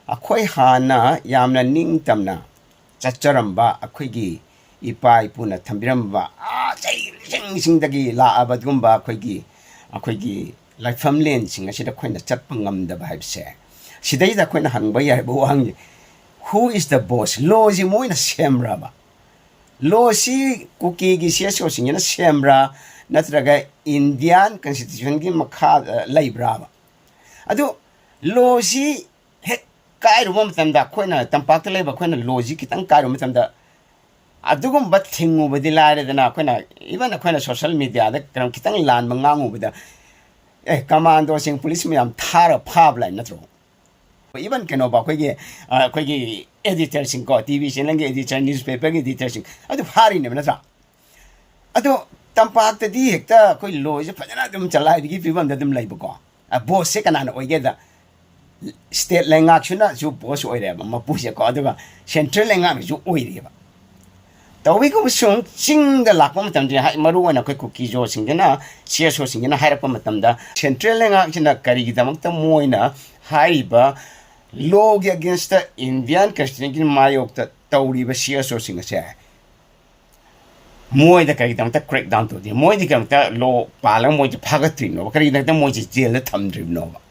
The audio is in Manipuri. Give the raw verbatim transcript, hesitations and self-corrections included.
ꯑꯩꯈꯣꯏ ꯍꯥꯟꯅ ꯌꯥꯝꯅ ꯅꯤꯡꯇꯝꯅ ꯆꯠꯆꯔꯝꯕ, ꯑꯩꯈꯣꯏꯒꯤ ꯏꯄꯥ ꯏꯄꯨꯅ ꯊꯝꯕꯤꯔꯝꯕ, ꯑꯥ, ꯆꯍꯤ ꯂꯤꯁꯤꯡ ꯂꯤꯁꯤꯡꯗꯒꯤ ꯂꯥꯛꯑꯕ ꯑꯗꯨꯒꯨꯝꯕ ꯑꯩꯈꯣꯏꯒꯤ, ꯑꯩꯈꯣꯏꯒꯤ ꯂꯥꯏꯐꯝꯂꯦꯟꯁꯤꯡ ꯑꯁꯤꯗ ꯑꯩꯈꯣꯏꯅ ꯆꯠꯄ ꯉꯝꯗꯕ ꯍꯥꯏꯕꯁꯦ, ꯁꯤꯗꯩꯗ ꯑꯩꯈꯣꯏꯅ ꯍꯪꯕ ꯌꯥꯏꯕ ꯋꯥꯍꯪꯁꯦ, "Who is the boss?" ꯂꯣꯁꯤ ꯃꯣꯏꯅ ꯁꯦꯝꯕ꯭ꯔꯕ? ꯂꯣꯁꯤ ꯀꯨꯀꯤꯒꯤ ꯁꯤ ꯑꯦꯁ ꯑꯣꯁꯤꯡꯁꯤꯅ ꯁꯦꯝꯕ꯭ꯔꯥ, ꯅꯠꯇ꯭ꯔꯒ ꯏꯟꯗꯤꯌꯥꯟ ꯀꯟꯁꯇꯤꯇ꯭ꯌꯨꯁꯟꯒꯤ ꯃꯈꯥꯗ ꯂꯩꯕ꯭ꯔꯥꯕ? ꯑꯗꯨ ꯂꯣꯁꯤ ꯍꯦꯛ ꯀꯥꯏꯔꯨꯕ ꯃꯇꯝꯗ, ꯑꯩꯈꯣꯏꯅ ꯇꯝꯄꯥꯛꯇ ꯂꯩꯕ ꯑꯩꯈꯣꯏꯅ ꯂꯣꯁꯤ ꯈꯤꯇꯪ ꯀꯥꯏꯔꯨꯕ ꯃꯇꯝꯗ, ꯑꯗꯨꯒꯨꯝꯕ ꯊꯤꯡꯉꯨꯕꯗꯤ ꯂꯥꯏꯔꯗꯅ, ꯑꯩꯈꯣꯏꯅ, even ꯑꯩꯈꯣꯏꯅ ꯁꯣꯁꯦꯜ ꯃꯤꯗꯤꯌꯥꯗ ꯀꯩꯅꯣꯝ ꯈꯤꯇꯪ ꯂꯥꯟꯕ ꯉꯥꯡꯉꯨꯕꯗ, ꯑꯦ, ꯀꯃꯥꯟꯗꯣꯁꯤꯡ, ꯄꯨꯂꯤꯁ ꯃꯌꯥꯝ ꯊꯥꯔ ꯐꯥꯕ ꯂꯥꯏ ꯅꯠꯇ꯭ꯔꯣ? Even ꯀꯩꯅꯣꯕ, ꯑꯩꯈꯣꯏꯒꯤ, ꯑ, ꯑꯩꯈꯣꯏꯒꯤ ꯑꯦꯗꯤꯇꯔꯁꯤꯡꯀꯣ, ꯇꯤ ꯚꯤ ꯆꯦꯅꯦꯜꯒꯤ ꯑꯦꯗꯤꯇꯔ, ꯅ꯭ꯌꯨꯁꯄꯦꯄꯔꯒꯤ ꯑꯦꯗꯤꯇꯔꯁꯤꯡ ꯑꯗꯨ ꯐꯥꯔꯤꯅꯦꯕ, ꯅꯠꯇ꯭ꯔꯥ? ꯑꯗꯣ ꯇꯝꯄꯥꯛꯇꯗꯤ ꯍꯦꯛꯇ ꯑꯩꯈꯣꯏ ꯂꯣꯁꯦ ꯐꯖꯅ ꯑꯗꯨꯝ ꯆꯂꯥꯏꯕꯒꯤ ꯐꯤꯕꯝꯗ ꯑꯗꯨꯝ ꯂꯩꯕꯀꯣ꯫ ꯑ, ꯕꯣꯁꯁꯦ ꯀꯅꯥꯅ ꯑꯣꯏꯒꯦꯗ, ꯁ꯭ꯇꯦꯠ ꯂꯩꯉꯥꯛꯁꯤꯅꯁꯨ ꯕꯣꯁ ꯑꯣꯏꯔꯦꯕ, ꯃꯄꯨꯁꯦꯀꯣ, ꯑꯗꯨꯒ ꯁꯦꯟꯇ꯭ꯔꯦꯜ ꯂꯩꯉꯥꯛꯅꯁꯨ ꯑꯣꯏꯔꯦꯕ꯫ ꯇꯧꯏꯒꯨꯝꯕꯁꯨꯡ ꯆꯤꯡꯗ ꯂꯥꯛꯄ ꯃꯇꯝꯗ, ꯍꯥꯏ-, ꯃꯔꯨ ꯑꯣꯏꯅ ꯑꯩꯈꯣꯏ ꯀꯨꯀꯤꯖꯣꯁꯤꯡꯁꯤꯅ, ꯁꯤ ꯑꯦꯁ ꯑꯣꯁꯤꯡꯁꯤꯅ ꯍꯥꯏꯔꯛꯄ ꯃꯇꯝꯗ, ꯁꯦꯟꯇ꯭ꯔꯦꯜ ꯂꯩꯉꯥꯛꯁꯤꯅ ꯀꯔꯤꯒꯤꯗꯃꯛꯇ ꯃꯣꯏꯅ ꯍꯥꯏꯔꯤꯕ ꯂꯣꯒꯤ ꯑꯒꯦꯟꯁꯇ, ꯏꯟꯗꯤꯌꯥꯟ ꯀꯟꯁꯇꯤꯇ꯭ꯌꯨꯁꯟꯒꯤ ꯃꯥꯌꯣꯛꯇ ꯇꯧꯔꯤꯕ ꯁꯤ ꯑꯦꯁ ꯑꯣꯁꯤꯡ ꯑꯁꯦ ꯃꯣꯏꯗ ꯀꯔꯤꯒꯤꯗꯃꯛꯇ ꯀ꯭ꯔꯦꯛ ꯗꯥꯎꯟ ꯇꯧꯗꯦ? ꯃꯣꯏꯗꯤ ꯀꯔꯤꯒꯤꯗꯃꯛꯇ ꯂꯣ ꯄꯥꯜꯂꯒ ꯃꯣꯏꯁꯦ ꯐꯥꯒꯠꯇ꯭ꯔꯤꯕꯅꯣꯕ? ꯀꯔꯤꯒꯤꯗꯃꯛꯇ ꯃꯣꯏꯁꯦ ꯖꯦꯜꯗ ꯊꯝꯗ꯭ꯔꯤꯕꯅꯣꯕ?